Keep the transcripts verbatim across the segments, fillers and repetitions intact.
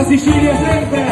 Sicilia sempre!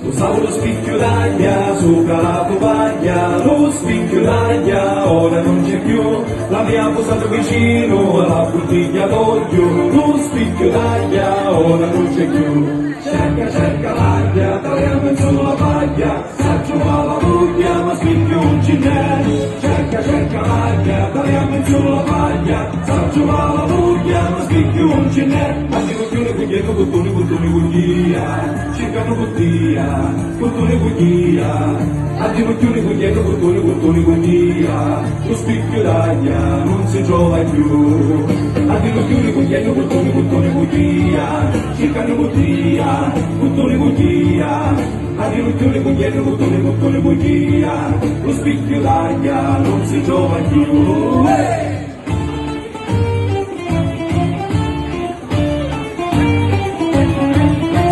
Usavo lo spicchio d'aria sopra la tovaglia, lo spicchio d'aria ora non c'è più. La mia posa vicino alla bottiglia d'olio, lo spicchio d'aria ora non c'è più. Cerca, cerca l'aria, tagliamo in su la paglia, saccio va la voglia, ma spicchio non ci n'è. Cerca, cerca l'aria, tagliamo in su la paglia, saccio va la voglia, ma spicchio non ci n'è. Ma ti non chiude cuglietto, bottone, bottone, cuglìa. Circanu cu tia, cuttuni cu tia, addinucchiuni cugghiennu cuttuni cuttuni cu tia, lu spicchiu d'aria nun si trova cchiù. Addinucchiuni cugghiennu cuttuni cuttuni cu tia, circanu cu tia, cuttuni cu tia, addinucchiuni cugghiennu cuttuni cuttuni cu tia, lu spicchiu d'aria nun si trova cchiù.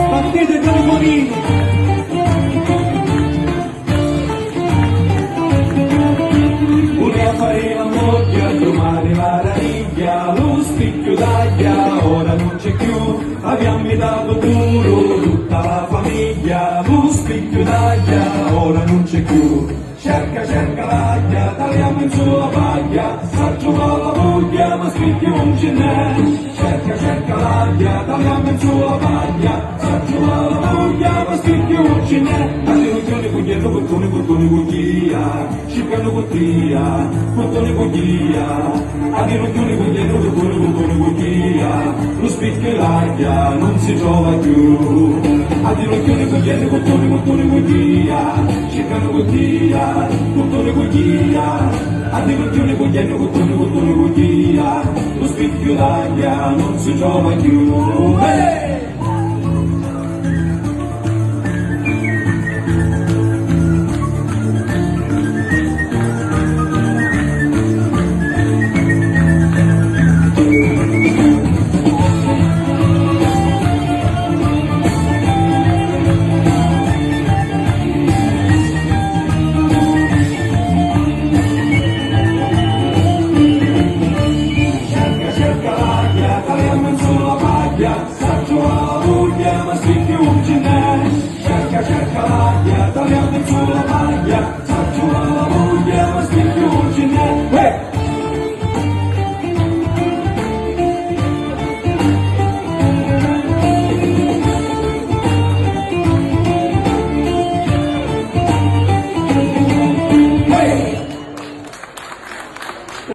Sbattete i tamburini. Vulìa fari la mogghia, chiumari la ranigghia, lu spicchiu d'aria ora nun c'è cchiù. Aviam invitatu puru tutta la famigghia, lu spicchiu d'aria ora nun c'è cchiù. Cerca, cerca l'aria, taliamu in su la pagghia, s'attruvà la vogghia, ma spicchiu un ci n'è. Cerca, cerca l'aria, taliamu in su la pagghia, s'attruvà la vogghia, ma spicchiu un ci n'è. Addinucchiuni cugghiennu cuttuni cuttuni cugghià, circanu cu tia, cuttuni cugghià. Addinucchiuni cugghiennu cuttuni cuttuni cugghià, lu spicchiu d'aria nun si trova cchiù. Addinucchiuni cugghiennu cuttuni cuttuni cugghià, circanu cu tia, cuttuni cugghià. Addinucchiuni cugghiennu cuttuni cuttuni cugghià, lu spicchiu d'aria nun si trova cchiù. Eh!